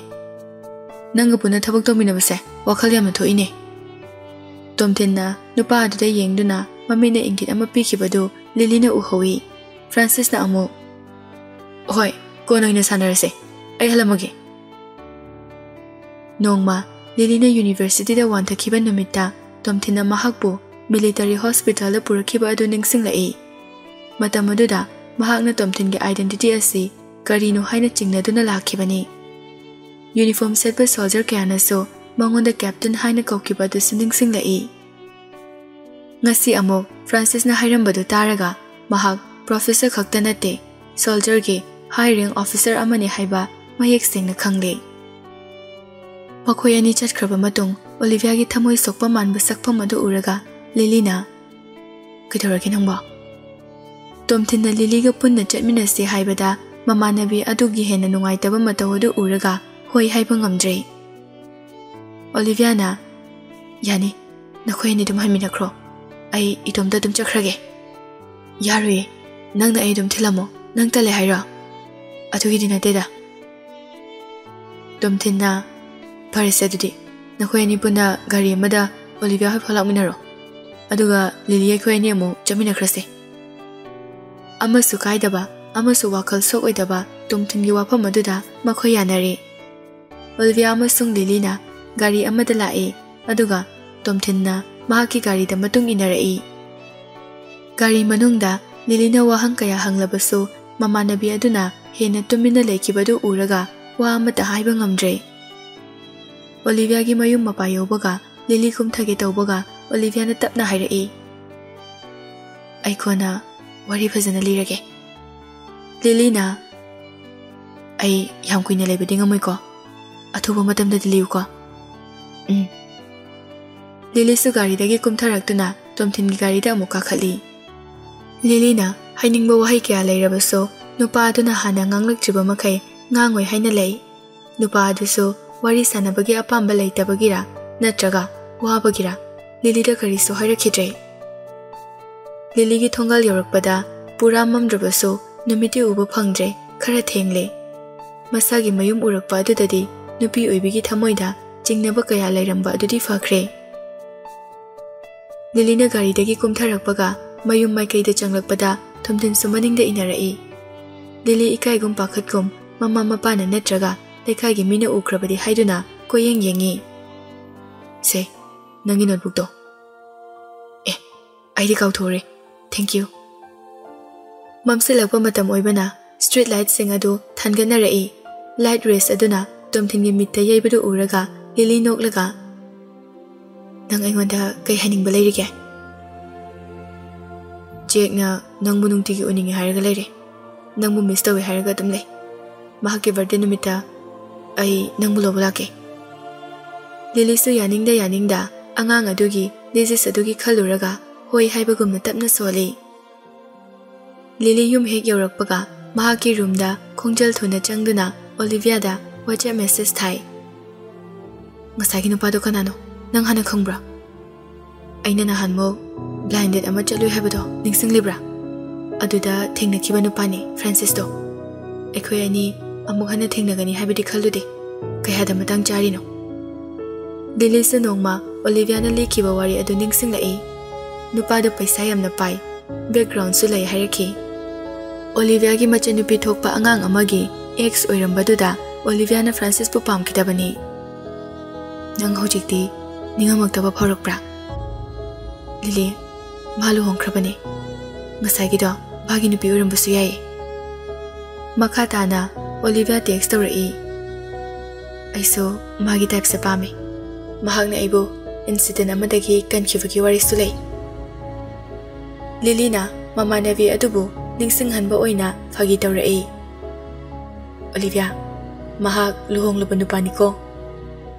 ꯅꯪꯒ ꯄꯨꯟꯅ ꯊꯕꯛ ꯇꯧꯃꯤꯟꯅꯕꯁꯦ ꯋꯥꯈꯜ ꯌꯥꯝꯅ ꯊꯣꯛꯏꯅꯦ꯫" ꯇꯣꯝꯊꯤꯟꯅ ꯅꯨꯄꯥ ꯑꯗꯨꯗ ꯌꯦꯡꯗꯨꯅ ꯃꯃꯤꯠꯅ ꯏꯪꯒꯤꯠ ꯑꯃ ꯄꯤꯈꯤꯕꯗꯨ ꯂꯤꯂꯤꯅ ꯎꯍꯧꯏ꯫ ꯐ꯭ꯔꯥꯟꯁꯤꯁꯅ ꯑꯃꯨꯛ, "ꯍꯣꯏ, ꯀꯣꯟꯅ ꯑꯣꯏꯅ ꯁꯥꯟꯅꯔꯁꯦ꯫ ꯑꯩ ꯍꯜꯂꯝꯃꯒꯦ꯫" ꯅꯣꯡꯃ ꯂꯤꯂꯤꯅ universityꯗ ꯋꯥꯟꯊꯈꯤꯕ ꯅꯨꯃꯤꯠꯇ ꯇꯣꯝꯊꯤꯟꯅ ꯃꯍꯥꯛꯄꯨ military hospitalꯗ ꯄꯨꯔꯛꯈꯤꯕ ꯑꯗꯨ ꯅꯤꯡꯁꯤꯡꯂꯛꯏ꯫ ꯃꯇꯝ ꯑꯗꯨꯗ ꯃꯍꯥꯛꯅ ꯇꯣꯝꯊꯤꯟꯒꯤ identity ꯑꯁꯤ ꯀꯔꯤꯅꯣ ꯍꯥꯏꯅ ꯆꯤꯡꯅꯗꯨꯅ ꯂꯥꯛꯈꯤꯕꯅꯤ꯫ Uniform ꯁꯦꯠꯄ soldier ꯀꯌꯥꯅꯁꯨ ꯃꯉꯣꯟꯗ captain ꯍꯥꯏꯅ ꯀꯧꯈꯤꯕ ꯑꯗꯨꯁꯨ ꯅꯤꯡꯁꯤꯡꯂꯛꯏ꯫ ꯉꯁꯤ ꯑꯃꯨꯛ ꯐ꯭ꯔꯥꯟꯁꯤꯁꯅ ꯍꯥꯏꯔꯝꯕꯗꯨ ꯇꯥꯔꯒ ꯃꯍꯥꯛ professor ꯈꯛꯇ ꯅꯠꯇꯦ, soldierꯒꯤ high rank officer ꯑꯃꯅꯤ ꯍꯥꯏꯕ ꯃꯌꯦꯛ ꯁꯦꯡꯅ ꯈꯪꯂꯦ꯫ ꯃꯈꯣꯏ ꯑꯅꯤ ꯆꯠꯈ꯭ꯔꯕ ꯃꯇꯨꯡ ꯑꯣꯂꯤꯚꯤꯌꯥꯒꯤ ꯊꯃꯣꯏ ꯁꯣꯛꯄ ꯃꯥꯟꯕ ꯁꯛꯐꯝ ꯑꯗꯨ ꯎꯔꯒ ꯂꯤꯂꯤꯅ, "ꯀꯩꯗꯧꯔꯒꯦ ꯅꯪꯕꯣ?" ꯇꯣꯝꯊꯤꯟꯅ ꯂꯤꯂꯤꯒ ꯄꯨꯟꯅ ꯆꯠꯃꯤꯟꯅꯁꯤ ꯍꯥꯏꯕꯗ ꯃꯃꯥꯟꯅꯕꯤ ꯑꯗꯨꯒꯤ ꯍꯦꯟꯅ ꯅꯨꯡꯉꯥꯏꯇꯕ ꯃꯇꯧ ꯑꯗꯨ ꯎꯔꯒ ꯍꯣꯏ ꯍꯥꯏꯕ ꯉꯝꯗ꯭ꯔꯦ꯫ ꯑꯣꯂꯤꯚꯤꯌꯥꯅ, "ꯌꯥꯅꯤ, ꯅꯈꯣꯏ ꯑꯅꯤ ꯑꯗꯨꯝ ꯍꯟꯃꯤꯟꯅꯈ꯭ꯔꯣ꯫ ꯑꯩ ꯏꯇꯣꯝꯇ ꯑꯗꯨꯝ ꯆꯠꯈ꯭ꯔꯒꯦ꯫" "ꯌꯥꯔꯣꯏꯌꯦ, ꯅꯪꯅ ꯑꯩ ꯑꯗꯨꯝ ꯊꯤꯜꯂꯝꯃꯣ꯫ ꯅꯪ ꯇꯜꯂꯦ ꯍꯥꯏꯔꯣ?" "ꯑꯗꯨꯒꯤꯗꯤ ꯅꯠꯇꯦꯗ꯫" ꯇꯣꯝꯊꯤꯟꯅ, "ꯐꯔꯦꯁꯦ ꯑꯗꯨꯗꯤ, ꯅꯈꯣꯏ ꯑꯅꯤ ꯄꯨꯟꯅ ꯒꯥꯔꯤ ꯑꯃꯗ ꯑꯣꯂꯤꯚꯤꯌꯥ ꯍꯣꯏ ꯐꯥꯎ ꯂꯥꯛꯃꯤꯟꯅꯔꯣ꯫ ꯑꯗꯨꯒ ꯂꯤꯂꯤ ꯑꯩꯈꯣꯏ ꯑꯅꯤ ꯑꯃꯨꯛ ꯆꯠꯃꯤꯟꯅꯈ꯭ꯔꯁꯦ꯫" ꯑꯃꯁꯨ ꯀꯥꯏꯗꯕ, ꯑꯃꯁꯨ ꯋꯥꯈꯜ ꯁꯣꯛꯑꯣꯏꯗꯕ ꯇꯣꯝꯊꯤꯟꯒꯤ ꯋꯥꯐꯝ ꯑꯗꯨꯗ ꯃꯈꯣꯏ ꯌꯥꯅꯔꯦ꯫ ꯑꯣꯂꯤꯚꯤꯌꯥ ꯑꯃꯁꯨꯡ ꯂꯤꯂꯤꯅ ꯒꯥꯔꯤ ꯑꯃꯗ ꯂꯥꯛꯏ, ꯑꯗꯨꯒ ꯇꯣꯝꯊꯤꯟꯅ ꯃꯍꯥꯛꯀꯤ ꯒꯥꯔꯤꯗ ꯃꯇꯨꯡ ꯏꯟꯅꯔꯛꯏ꯫ ꯒꯥꯔꯤ ꯃꯅꯨꯡꯗ ꯂꯤꯂꯤꯅ ꯋꯥꯍꯪ ꯀꯌꯥ ꯍꯪꯂꯕꯁꯨ, ꯃꯃꯥꯟꯅꯕꯤ ꯑꯗꯨꯅ ꯍꯦꯟꯅ ꯇꯨꯃꯤꯟꯅ ꯂꯩꯈꯤꯕꯗꯨ ꯎꯔꯒ ꯋꯥ ꯑꯃꯠꯇ ꯍꯥꯏꯕ ꯉꯝꯗ꯭ꯔꯦ꯫ ꯑꯣꯂꯤꯚꯤꯌꯥꯒꯤ ꯃꯌꯨꯝ ꯃꯄꯥ ꯌꯧꯕꯒ ꯂꯤꯂꯤ ꯀꯨꯝꯊꯒꯦ ꯇꯧꯕꯒ ꯑꯣꯂꯤꯚꯤꯌꯥꯅ ꯇꯞꯅ ꯍꯥꯏꯔꯛꯏ, "ꯑꯩ ꯀꯣꯟꯅ ꯋꯥꯔꯤ ꯐꯖꯅ ꯂꯤꯔꯒꯦ꯫" ꯂꯤꯂꯤꯅ, "ꯑꯩ ꯌꯥꯝ ꯀꯨꯏꯅ ꯂꯩꯕꯗꯤ ꯉꯝꯃꯣꯏꯀꯣ, ꯑꯊꯨꯕ ꯃꯇꯝꯗꯗꯤ ꯂꯤꯌꯨꯀꯣ꯫" "ꯎꯝ꯫" ꯂꯤꯂꯤꯁꯨ ꯒꯥꯔꯤꯗꯒꯤ ꯀꯨꯝꯊꯔꯛꯇꯨꯅ ꯇꯣꯝꯊꯤꯟꯒꯤ ꯒꯥꯔꯤꯗ ꯑꯃꯨꯛ ꯀꯥꯈꯠꯂꯤ꯫ ꯂꯤꯂꯤꯅ ꯍꯥꯏꯅꯤꯡꯕ ꯋꯥꯍꯩ ꯀꯌꯥ ꯂꯩꯔꯕꯁꯨ ꯅꯨꯄꯥ ꯑꯗꯨꯅ ꯍꯥꯟꯅ ꯉꯥꯡꯂꯛꯇ꯭ꯔꯤꯕ ꯃꯈꯩ ꯉꯥꯡꯉꯣꯏ ꯍꯥꯏꯅ ꯂꯩ꯫ ꯅꯨꯄꯥ ꯑꯗꯨꯁꯨ ꯋꯥꯔꯤ ꯁꯥꯟꯅꯕꯒꯤ ꯑꯄꯥꯝꯕ ꯂꯩꯇꯕꯒꯤꯔ ꯅꯠꯇ꯭ꯔꯒ ꯋꯥꯕꯒꯤꯔ ꯂꯤꯂꯤꯗ ꯀꯔꯤꯁꯨ ꯍꯥꯏꯔꯛꯈꯤꯗ꯭ꯔꯦ꯫ ꯂꯤꯂꯤꯒꯤ ꯊꯣꯡꯒꯥꯜ ꯌꯧꯔꯛꯄꯗ ꯄꯨꯔꯥ ꯃꯝꯗ꯭ꯔꯕꯁꯨ ꯅꯨꯃꯤꯠꯇꯤ ꯎꯕ ꯐꯪꯗ꯭ꯔꯦ, ꯈꯔ ꯊꯦꯡꯂꯦ꯫ ꯃꯁꯥꯒꯤ ꯃꯌꯨꯝ ꯎꯔꯛꯄ ꯑꯗꯨꯗꯗꯤ ꯅꯨꯄꯤ ꯑꯣꯏꯕꯤꯒꯤ ꯊꯃꯣꯏꯗ ꯆꯤꯡꯅꯕ ꯀꯌꯥ ꯂꯩꯔꯝꯕ ꯑꯗꯨꯗꯤ ꯐꯈ꯭ꯔꯦ꯫ ꯂꯤꯂꯤꯅ ꯒꯥꯔꯤꯗꯒꯤ ꯀꯨꯝꯊꯔꯛꯄꯒ ꯃꯌꯨꯝ ꯃꯥꯏꯀꯩꯗ ꯆꯪꯂꯛꯄꯗ ꯊꯣꯝꯊꯤꯟꯁꯨ ꯃꯅꯤꯡꯗ ꯏꯟꯅꯔꯛꯏ꯫ ꯂꯤꯂꯤ ꯏꯀꯥꯏꯒꯨꯝ ꯄꯥꯈꯠꯀꯨꯝ ꯃꯃꯥ ꯃꯄꯥꯅ ꯅꯠꯇ꯭ꯔꯒ ꯂꯩꯀꯥꯏꯒꯤ ꯃꯤꯅ ꯎꯈ꯭ꯔꯕꯗꯤ ꯍꯥꯏꯗꯨꯅ ꯀꯣꯏꯌꯦꯡ ꯌꯦꯡꯉꯤ꯫ "ꯁꯦ, ꯅꯪꯒꯤ ꯅꯣꯠꯕꯨꯛꯇꯣ꯫ ꯑꯦ, ꯑꯩꯗꯤ ꯀꯥꯎꯊꯣꯛꯎꯔꯦ꯫ Thank you." ꯃꯝꯁꯤꯜꯂꯛꯄ ꯃꯇꯝ ꯑꯣꯏꯕꯅ ꯁ꯭ꯇ꯭ꯔꯤꯠ ꯂꯥꯏꯠꯁꯤꯡ ꯑꯗꯨ ꯊꯥꯟꯒꯠꯅꯔꯛꯏ꯫ ꯂꯥꯏꯠ ꯔꯦꯁ ꯑꯗꯨꯅ ꯇꯣꯝꯊꯤꯟꯒꯤ ꯃꯤꯠꯇ ꯌꯩꯕꯗꯨ ꯎꯔꯒ ꯂꯤꯂꯤ ꯅꯣꯛꯂꯒ, "ꯅꯪ ꯑꯩꯉꯣꯟꯗ ꯀꯩ ꯍꯥꯏꯅꯤꯡꯕ ꯂꯩꯔꯤꯒꯦ?" "ꯖꯦꯛꯅ ꯅꯪꯕꯨ ꯅꯨꯡꯇꯤꯒꯤ ꯎꯅꯤꯡꯉꯦ ꯍꯥꯏꯔꯒ ꯂꯩꯔꯦ꯫ ꯅꯪꯕꯨ ꯃꯤꯁ ꯇꯧꯋꯦ ꯍꯥꯏꯔꯒ ꯑꯗꯨꯝ ꯂꯩ꯫ ꯃꯍꯥꯛꯀꯤ ꯕꯥꯔꯗꯦ ꯅꯨꯃꯤꯠꯇ ꯑꯩ ꯅꯪꯕꯨ ꯂꯧꯕ ꯂꯥꯛꯀꯦ꯫" ꯂꯤꯂꯤꯁꯨ ꯌꯥꯅꯤꯡꯗ ꯌꯥꯅꯤꯡꯗ ꯑꯉꯥꯡ ꯑꯗꯨꯒꯤ ꯗꯤꯖꯤꯁ ꯑꯗꯨꯒꯤ ꯈꯜꯂꯨꯔꯒ ꯍꯣꯏ ꯍꯥꯏꯕꯒꯨꯝꯅ ꯇꯞꯅ ꯁꯣꯜꯂꯤ꯫ ꯂꯤꯂꯤ ꯌꯨꯝ ꯍꯦꯛ ꯌꯧꯔꯛꯄꯒ ꯃꯍꯥꯛꯀꯤ ꯔꯨꯝꯗ ꯈꯣꯡꯖꯦꯜ ꯊꯨꯅ ꯆꯪꯗꯨꯅ ꯑꯣꯂꯤꯚꯤꯌꯥꯗ WhatsApp ꯃꯦꯁꯦꯖ ꯊꯥꯏ꯫ "ꯉꯁꯥꯏꯒꯤ ꯅꯨꯄꯥꯗꯣ ꯀꯅꯥꯅꯣ? ꯅꯪ ꯍꯥꯟꯅ ꯈꯪꯕ꯭ꯔꯥ? ꯑꯩꯅ ꯅꯍꯥꯟꯃꯨꯛ ꯕ꯭ꯂꯥꯏꯟ ꯗꯦꯠ ꯑꯃ ꯆꯠꯂꯨꯏ ꯍꯥꯏꯕꯗꯣ ꯅꯤꯡꯁꯤꯡꯂꯤꯕ꯭ꯔꯥ? ꯑꯗꯨꯗ ꯊꯦꯡꯅꯈꯤꯕ ꯅꯨꯄꯥꯅꯤ, ꯐ꯭ꯔꯥꯟꯁꯤꯁꯇꯣ꯫ ꯑꯩꯈꯣꯏ ꯑꯅꯤ ꯑꯃꯨꯛ ꯍꯟꯅ ꯊꯦꯡꯅꯒꯅꯤ ꯍꯥꯏꯕꯗꯤ ꯈꯜꯂꯨꯗꯦ꯫ ꯀꯌꯥꯗ ꯃꯇꯥꯡ ꯆꯥꯔꯤꯅꯣ?" ꯂꯤꯂꯤꯁꯨ ꯅꯣꯡꯃ ꯑꯣꯂꯤꯚꯤꯌꯥꯅ ꯂꯤꯈꯤꯕ ꯋꯥꯔꯤ ꯑꯗꯨ ꯅꯤꯡꯁꯤꯡꯂꯛꯏ꯫ ꯅꯨꯄꯥꯗꯣ ꯄꯩꯁꯥ ꯌꯥꯝꯅ ꯄꯥꯏ, ꯕꯦꯛꯒ꯭ꯔꯥꯎꯟꯁꯨ ꯂꯩ ꯍꯥꯏꯔꯛꯈꯤ꯫ ꯑꯣꯂꯤꯚꯤꯌꯥꯒꯤ ꯃꯆꯟꯅꯨꯄꯤ ꯊꯣꯛꯄ ꯑꯉꯥꯡ ꯑꯃꯒꯤ ꯑꯦꯛꯁ ꯑꯣꯏꯔꯝꯕꯗꯨꯗ ꯑꯣꯂꯤꯚꯤꯌꯥꯅ ꯐ꯭ꯔꯥꯟꯁꯤꯁꯄꯨ ꯄꯥꯝꯈꯤꯗꯕꯅꯤ꯫ "ꯅꯪ ꯍꯧꯖꯤꯛꯇꯤ ꯅꯤꯡꯉꯝꯃꯛꯇꯕ ꯐꯥꯎꯔꯛꯄ꯭ꯔꯥ?" "ꯂꯤꯂꯤ, ꯃꯥ ꯂꯨꯍꯣꯡꯈ꯭ꯔꯕꯅꯤ꯫ ꯉꯁꯥꯏꯒꯤꯗꯣ ꯃꯥꯒꯤ ꯅꯨꯄꯤ ꯑꯣꯏꯔꯝꯕꯁꯨ ꯌꯥꯏꯌꯦ꯫" ꯃꯈꯥ ꯇꯥꯅ ꯑꯣꯂꯤꯚꯤꯌꯥ ꯇꯦꯛꯁ ꯇꯧꯔꯛꯏ꯫ "ꯑꯩꯁꯨ ꯃꯥꯒꯤ ꯇꯥꯏꯞꯁꯦ ꯄꯥꯝꯃꯤ꯫ ꯃꯍꯥꯛꯅ ꯑꯩꯕꯨ ꯏꯟꯁꯤꯗꯦꯟ ꯑꯃꯗꯒꯤ ꯀꯟꯈꯤꯕꯒꯤ ꯋꯥꯔꯤꯁꯨ ꯂꯩ꯫" ꯂꯤꯂꯤꯅ ꯃꯃꯥꯟꯅꯕꯤ ꯑꯗꯨꯕꯨ ꯅꯤꯡꯁꯤꯡꯍꯟꯕ ꯑꯣꯏꯅ ꯐꯥꯒꯤ ꯇꯧꯔꯛꯏ꯫ "ꯑꯣꯂꯤꯚꯤꯌꯥ, ꯃꯍꯥꯛ ꯂꯨꯍꯣꯡꯂꯕ ꯅꯨꯄꯥꯅꯤꯀꯣ꯫"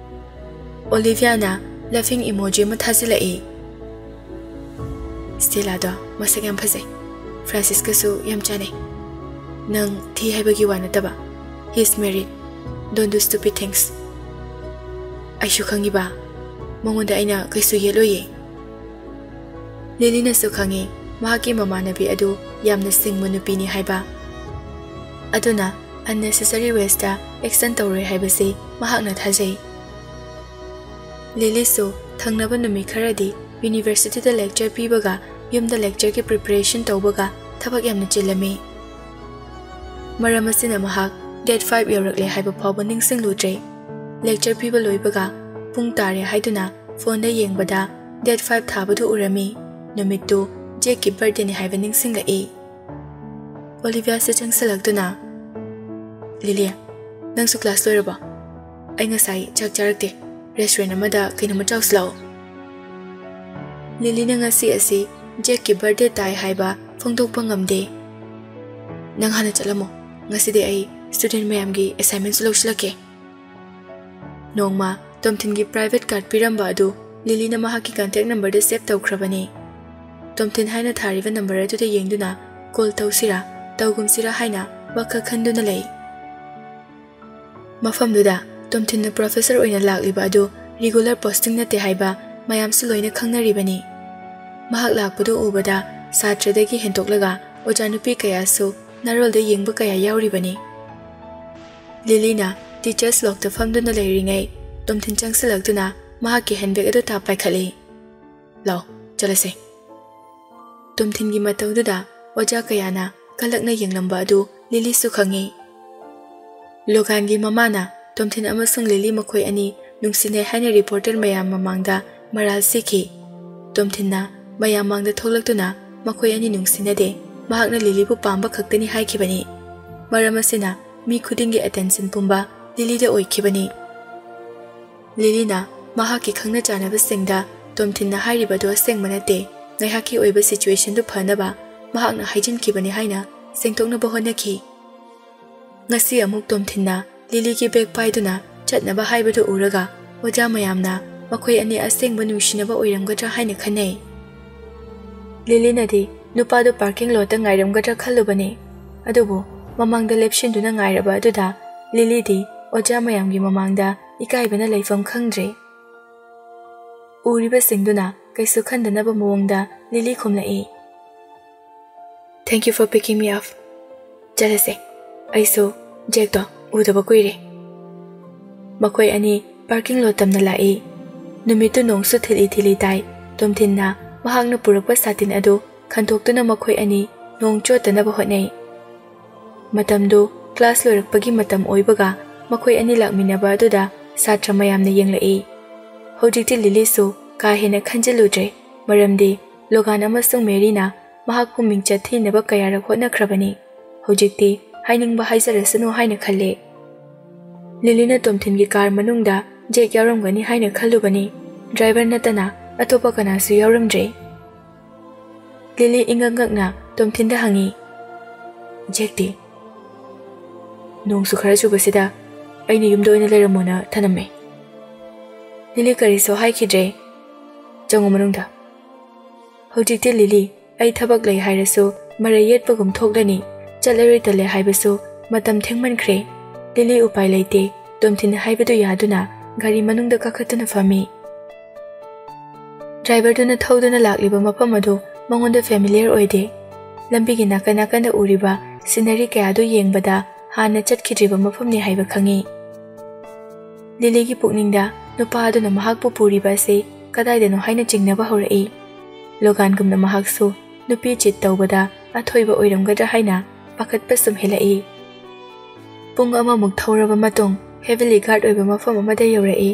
ꯑꯣꯂꯤꯚꯤꯌꯥꯅ ꯂꯐꯤꯡ ꯏꯃꯣꯖꯤ ꯑꯃ ꯊꯥꯖꯤꯜꯂꯛꯏ꯫ "ꯁ꯭ꯇꯦꯂꯥꯗꯣ ꯃꯁꯛ ꯌꯥꯝ ꯐꯖꯩ, ꯐ꯭ꯔꯥꯟꯁꯤꯁꯀꯁꯨ ꯌꯥꯝ ꯆꯥꯟꯅꯩ꯫ ꯅꯪ ꯊꯤ ꯍꯥꯏꯕꯒꯤ ꯋꯥ ꯅꯠꯇꯕ, he is married. Don't do stupid things." "ꯑꯩꯁꯨ ꯈꯪꯉꯤꯕ, ꯃꯉꯣꯟꯗ ꯑꯩꯅ ꯀꯩꯁꯨ ꯌꯦꯠꯂꯣꯏꯌꯦ꯫" ꯂꯤꯂꯤꯅꯁꯨ ꯈꯪꯉꯤ ꯃꯍꯥꯛꯀꯤ ꯃꯃꯥꯟꯅꯕꯤ ꯑꯗꯨ ꯌꯥꯝꯅ ꯁꯤꯡꯕ ꯅꯨꯄꯤꯅꯤ ꯍꯥꯏꯕ꯫ ꯑꯗꯨꯅ unnecessary wasteꯇ action ꯇꯧꯔꯣꯏ ꯍꯥꯏꯕꯁꯤ ꯃꯍꯥꯛꯅ ꯊꯥꯖꯩ꯫ ꯂꯤꯂꯤꯁꯨ ꯊꯪꯅꯕ ꯅꯨꯃꯤꯠ ꯈꯔꯗꯤ universityꯗ lecture ꯄꯤꯕꯒ ꯌꯨꯝꯗ lectureꯒꯤ preparation ꯇꯧꯕꯒ ꯊꯕꯛ ꯌꯥꯝꯅ ꯆꯤꯜꯂꯝꯃꯤ꯫ ꯃꯔꯝ ꯑꯁꯤꯅ ꯃꯍꯥꯛ date five ꯌꯧꯔꯛꯂꯦ ꯍꯥꯏꯕ ꯐꯥꯎꯕ ꯅꯤꯡꯁꯤꯡꯂꯨꯗ꯭ꯔꯦ꯫ Lecture ꯄꯤꯕ ꯂꯣꯏꯕꯒ ꯄꯨꯡ ꯇꯥꯔꯦ ꯍꯥꯏꯗꯨꯅ phoneꯗ ꯌꯦꯡꯕꯗ date five ꯊꯥꯕꯗꯨ ꯎꯔꯝꯃꯤ꯫ ꯅꯨꯃꯤꯠꯇꯨ Jackꯀꯤ birthdayꯅꯤ ꯍꯥꯏꯕ ꯅꯤꯡꯁꯤꯡꯂꯛꯏ꯫ ꯑꯣꯂꯤꯚꯤꯌꯥꯁꯨ ꯆꯪꯁꯤꯜꯂꯛꯇꯨꯅ, "ꯂꯤꯂꯤ, ꯅꯪꯁꯨ class ꯂꯣꯏꯔꯕꯣ? ꯑꯩ ꯉꯁꯥꯏ ꯆꯥꯛ ꯆꯥꯔꯛꯇꯦ꯫ Restaurant ꯑꯃꯗ ꯀꯩꯅꯣꯝꯃ ꯆꯥꯎꯁꯤ ꯂꯥꯛꯑꯣ꯫" ꯂꯤꯂꯤꯅ ꯉꯁꯤ ꯑꯁꯤ Jackꯀꯤ birthday ꯇꯥꯏ ꯍꯥꯏꯕ ꯐꯣꯡꯗꯣꯛꯄ ꯉꯝꯗꯦ꯫ "ꯅꯪ ꯍꯥꯟꯅ ꯆꯠꯂꯝꯃꯣ, ꯉꯁꯤꯗꯤ ꯑꯩ student ꯃꯌꯥꯝꯒꯤ assignmentꯁꯨ ꯂꯧꯁꯤꯜꯂꯛꯀꯦ꯫" ꯅꯣꯡꯃ ꯇꯣꯝꯊꯤꯟꯒꯤ private card ꯄꯤꯔꯝꯕ ꯑꯗꯨ ꯂꯤꯂꯤꯅ ꯃꯍꯥꯛꯀꯤ contact numberꯗ save ꯇꯧꯈ꯭ꯔꯕꯅꯤ꯫ ꯇꯣꯝꯊꯤꯟ ꯍꯥꯏꯅ ꯊꯥꯔꯤꯕ number ꯑꯗꯨꯗ ꯌꯦꯡꯗꯨꯅ call ꯇꯧꯁꯤꯔꯥ ꯇꯧꯒꯨꯝꯁꯤꯔꯥ ꯍꯥꯏꯅ ꯋꯥꯈꯜ ꯈꯟꯗꯨꯅ ꯂꯩ꯫ ꯃꯐꯝꯗꯨꯗ ꯇꯣꯝꯊꯤꯟꯅ professor ꯑꯣꯏꯅ ꯂꯥꯛꯂꯤꯕ ꯑꯗꯨ regular posting ꯅꯠꯇꯦ ꯍꯥꯏꯕ ꯃꯌꯥꯝꯁꯨ ꯂꯣꯏꯅ ꯈꯪꯅꯔꯤꯕꯅꯤ꯫ ꯃꯍꯥꯛ ꯂꯥꯛꯄꯗꯨ ꯎꯕꯗ ꯁꯥꯇ꯭ꯔꯗꯒꯤ ꯍꯦꯟꯇꯣꯛꯂꯒ ꯑꯣꯖꯥ ꯅꯨꯄꯤ ꯀꯌꯥꯁꯨ ꯅꯥꯔꯣꯜꯗ ꯌꯦꯡꯕ ꯀꯌꯥ ꯌꯥꯎꯔꯤꯕꯅꯤ꯫ ꯂꯤꯂꯤꯅ teachers loungeꯇ ꯐꯝꯗꯨꯅ ꯂꯩꯔꯤꯉꯩ ꯇꯣꯝꯊꯤꯟ ꯆꯪꯁꯤꯜꯂꯛꯇꯨꯅ ꯃꯍꯥꯛꯀꯤ handbag ꯑꯗꯨ ꯇꯥꯞ ꯄꯥꯏꯈꯠꯂꯤ꯫ "ꯂꯥꯎ, ꯆꯠꯂꯁꯦ꯫" ꯇꯣꯝꯊꯤꯟꯒꯤ ꯃꯇꯧꯗꯨꯗ ꯑꯣꯖꯥ ꯀꯌꯥꯅ ꯀꯂꯛꯅ ꯌꯦꯡꯂꯝꯕ ꯑꯗꯨ ꯂꯤꯂꯤꯁꯨ ꯈꯪꯉꯤ꯫ ꯂꯣꯒꯥꯟꯒꯤ ꯃꯃꯥꯅ ꯇꯣꯝꯊꯤꯟ ꯑꯃꯁꯨꯡ ꯂꯤꯂꯤ ꯃꯈꯣꯏ ꯑꯅꯤ ꯅꯨꯡꯁꯤꯅꯩ ꯍꯥꯏꯅ reporter ꯃꯌꯥꯝ ꯃꯃꯥꯡꯗ ꯃꯔꯥꯜ ꯁꯤꯈꯤ꯫ ꯇꯣꯝꯊꯤꯟꯅ ꯃꯌꯥꯝ ꯃꯥꯡꯗ ꯊꯣꯛꯂꯛꯇꯨꯅ ꯃꯈꯣꯏ ꯑꯅꯤ ꯅꯨꯡꯁꯤꯅꯗꯦ, ꯃꯍꯥꯛꯅ ꯂꯤꯂꯤꯕꯨ ꯄꯥꯝꯕ ꯈꯛꯇꯅꯤ ꯍꯥꯏꯈꯤꯕꯅꯤ꯫ ꯃꯔꯝ ꯑꯁꯤꯅ ꯃꯤ ꯈꯨꯗꯤꯡꯒꯤ attention ꯄꯨꯝꯕ ꯂꯤꯂꯤꯗ ꯑꯣꯏꯈꯤꯕꯅꯤ꯫ ꯂꯤꯂꯤꯅ ꯃꯍꯥꯛꯀꯤ ꯈꯪꯅ ꯆꯥꯟꯅꯕꯁꯤꯡꯗ ꯇꯣꯝꯊꯤꯟꯅ ꯍꯥꯏꯔꯤꯕꯗꯨ ꯑꯁꯦꯡꯕ ꯅꯠꯇꯦ, ꯉꯥꯏꯍꯥꯛꯀꯤ ꯑꯣꯏꯕ situationꯗꯨ ꯐꯅꯕ ꯃꯍꯥꯛꯅ ꯍꯥꯏꯖꯤꯟꯈꯤꯕꯅꯤ ꯍꯥꯏꯅ ꯁꯦꯡꯗꯣꯛꯅꯕ ꯍꯣꯠꯅꯈꯤ꯫ ꯉꯁꯤ ꯑꯃꯨꯛ ꯇꯣꯝꯊꯤꯟꯅ ꯂꯤꯂꯤꯒꯤ bag ꯄꯥꯏꯗꯨꯅ ꯆꯠꯅꯕ ꯍꯥꯏꯕꯗꯨ ꯎꯔꯒ ꯑꯣꯖꯥ ꯃꯌꯥꯝꯅ ꯃꯈꯣꯏ ꯑꯅꯤ ꯑꯁꯦꯡꯕ ꯅꯨꯡꯁꯤꯅꯕ ꯑꯣꯏꯔꯝꯒꯗ꯭ꯔꯥ ꯍꯥꯏꯅ ꯈꯟꯅꯩ꯫ ꯂꯤꯂꯤꯅꯗꯤ ꯅꯨꯄꯥꯗꯨ ꯄꯥꯔꯀꯤꯡ ꯂꯣꯠꯇ ꯉꯥꯏꯔꯝꯒꯗ꯭ꯔꯥ ꯈꯜꯂꯨꯕꯅꯤ, ꯑꯗꯨꯕꯨ ꯃꯃꯥꯡꯗ ꯂꯦꯞꯁꯤꯟꯗꯨꯅ ꯉꯥꯏꯔꯕ ꯑꯗꯨꯗ ꯂꯤꯂꯤꯗꯤ ꯑꯣꯖꯥ ꯃꯌꯥꯝꯒꯤ ꯃꯃꯥꯡꯗ ꯏꯀꯥꯏꯕꯅ ꯂꯩꯐꯝ ꯈꯪꯗ꯭ꯔꯦ꯫ ꯎꯔꯤꯕꯁꯤꯡꯗꯨꯅ ꯀꯩꯁꯨ ꯈꯟꯗꯅꯕ ꯃꯑꯣꯡꯗ ꯂꯤꯂꯤ ꯈꯨꯝꯂꯛꯏ, "Thank you for picking me up꯫ ꯆꯠꯂꯁꯦ, ꯑꯩꯁꯨ ꯖꯦꯛꯇꯣ ꯎꯗꯕ ꯀꯨꯏꯔꯦ"꯫ ꯃꯈꯣꯏ ꯑꯅꯤ ꯄꯥꯔꯀꯤꯡ ꯂꯣꯠ ꯇꯝꯅ ꯂꯥꯛꯏ꯫ ꯅꯨꯃꯤꯠꯇꯨ ꯅꯣꯡꯁꯨ ꯊꯤꯂꯤ ꯊꯤꯂꯤ ꯇꯥꯏ꯫ ꯇꯣꯝꯊꯤꯟꯅ ꯃꯍꯥꯛꯅ ꯄꯨꯔꯛꯄ ꯁꯥꯇꯤꯟ ꯑꯗꯨ ꯈꯟꯗꯣꯛꯇꯨꯅ ꯃꯈꯣꯏ ꯑꯅꯤ ꯅꯣꯡ ꯆꯣꯠꯇꯅꯕ ꯍꯣꯠꯅꯩ꯫ ꯃꯇꯝꯗꯨ ꯀ꯭ꯂꯥꯁ ꯂꯣꯏꯔꯛꯄꯒꯤ ꯃꯇꯝ ꯑꯣꯏꯕꯒ ꯃꯈꯣꯏ ꯑꯅꯤ ꯂꯥꯛꯃꯤꯟꯅꯕ ꯑꯗꯨꯗ ꯁꯥꯇ꯭ꯔ ꯃꯌꯥꯝꯅ ꯌꯦꯡꯂꯛꯏ꯫ ꯍꯧꯖꯤꯛꯇꯤ ꯂꯤꯂꯤꯁꯨ ꯀꯥ ꯍꯦꯟꯅ ꯈꯟꯖꯤꯜꯂꯨꯗ꯭ꯔꯦ, ꯃꯔꯝꯗꯤ ꯂꯣꯒꯥꯟ ꯑꯃꯁꯨꯡ ꯃꯦꯔꯤꯅ ꯃꯍꯥꯛꯄꯨ ꯃꯤꯡꯆꯠ ꯊꯤꯅꯕ ꯀꯌꯥꯔꯛ ꯍꯣꯠꯅꯈ꯭ꯔꯕꯅꯤ꯫ ꯍꯧꯖꯤꯛꯇꯤ ꯍꯥꯏꯅꯤꯡꯕ ꯍꯥꯏꯖꯔꯁꯅꯨ ꯍꯥꯏꯅ ꯈꯜꯂꯦ꯫ ꯂꯤꯂꯤꯅ ꯇꯣꯝꯊꯤꯟꯒꯤ ꯀꯥꯔ ꯃꯅꯨꯡꯗ ꯖꯦꯛ ꯌꯥꯎꯔꯝꯒꯅꯤ ꯍꯥꯏꯅ ꯈꯜꯂꯨꯕꯅꯤ꯫ ꯗ꯭ꯔꯥꯏꯚꯔ ꯅꯠꯇꯅ ꯑꯇꯣꯞꯄ ꯀꯅꯥꯁꯨ ꯌꯥꯎꯔꯝꯗ꯭ꯔꯦ꯫ ꯂꯤꯂꯤ ꯏꯉꯛ ꯉꯛꯅ ꯇꯣꯝꯊꯤꯟꯗ ꯍꯪꯉꯤ, "ꯖꯦꯛꯇꯤ?" "ꯅꯣꯡꯁꯨ ꯈꯔ ꯆꯨꯕꯁꯤꯗ ꯑꯩꯅ ꯌꯨꯝꯗ ꯑꯣꯏꯅ ꯂꯩꯔꯝꯃꯣꯅ ꯊꯅꯝꯃꯦ"꯫ ꯂꯤꯂꯤ ꯀꯔꯤꯁꯨ ꯍꯥꯏꯈꯤꯗ꯭ꯔꯦ꯫ "ꯆꯪꯉꯨ ꯃꯅꯨꯡꯗ"꯫ ꯍꯧꯖꯤꯛꯇꯤ ꯂꯤꯂꯤ, ꯑꯩ ꯊꯕꯛ ꯂꯩ ꯍꯥꯏꯔꯁꯨ ꯃꯔꯩ ꯌꯦꯠꯄꯒꯨꯝ ꯊꯣꯛꯂꯅꯤ, ꯆꯠꯂꯔꯣꯏ ꯇꯜꯂꯦ ꯍꯥꯏꯕꯁꯨ ꯃꯇꯝ ꯊꯦꯡꯃꯟꯈ꯭ꯔꯦ꯫ ꯂꯤꯂꯤ ꯎꯄꯥꯏ ꯂꯩꯇꯦ, ꯇꯣꯝꯊꯤꯟ ꯍꯥꯏꯕꯗꯨ ꯌꯥꯗꯨꯅ ꯒꯥꯔꯤ ꯃꯅꯨꯡꯗ ꯀꯥꯈꯠꯇꯨꯅ ꯐꯝꯃꯤ꯫ ꯗ꯭ꯔꯥꯏꯚꯔꯗꯨꯅ ꯊꯧꯗꯨꯅ ꯂꯥꯛꯂꯤꯕ ꯃꯐꯝ ꯑꯗꯨ ꯃꯉꯣꯟꯗ ꯐꯦꯃꯤꯂꯤꯌꯔ ꯑꯣꯏꯗꯦ꯫ ꯂꯝꯕꯤꯒꯤ ꯅꯥꯀꯟ ꯅꯥꯀꯟꯗ ꯎꯔꯤꯕ ꯁꯤꯅꯔꯤ ꯀꯌꯥꯗꯨ ꯌꯦꯡꯕꯗ ꯍꯥꯟꯅ ꯆꯠꯈꯤꯗ꯭ꯔꯤꯕ ꯃꯐꯝꯅꯤ ꯍꯥꯏꯕ ꯈꯪꯏ꯫ ꯂꯤꯂꯤꯒꯤ ꯄꯨꯛꯅꯤꯡꯗ ꯅꯨꯄꯥ ꯑꯗꯨꯅ ꯃꯍꯥꯛꯄꯨ ꯄꯨꯔꯤꯕ ꯑꯁꯤ ꯀꯗꯥꯏꯗꯅꯣ ꯍꯥꯏꯅ ꯆꯤꯡꯅꯕ ꯍꯧꯔꯛꯏ꯫ ꯂꯣꯒꯥꯟꯒꯨꯝꯅ ꯃꯍꯥꯛꯁꯨ ꯅꯨꯄꯤ ꯆꯤꯠ ꯇꯧꯕꯗ ꯑꯊꯣꯏꯕ ꯑꯣꯏꯔꯝꯒꯗ꯭ꯔꯥ ꯍꯥꯏꯅ ꯄꯥꯈꯠꯄ ꯁꯨꯝ ꯍꯦꯜꯂꯛꯏ꯫ ꯄꯨꯡ ꯑꯃꯃꯨꯛ ꯊꯧꯔꯕ ꯃꯇꯨꯡ ꯍꯦꯚꯤꯂꯤ ꯒꯥꯔꯗ ꯑꯣꯏꯕ ꯃꯐꯝ ꯑꯃꯗ ꯌꯧꯔꯛꯏ꯫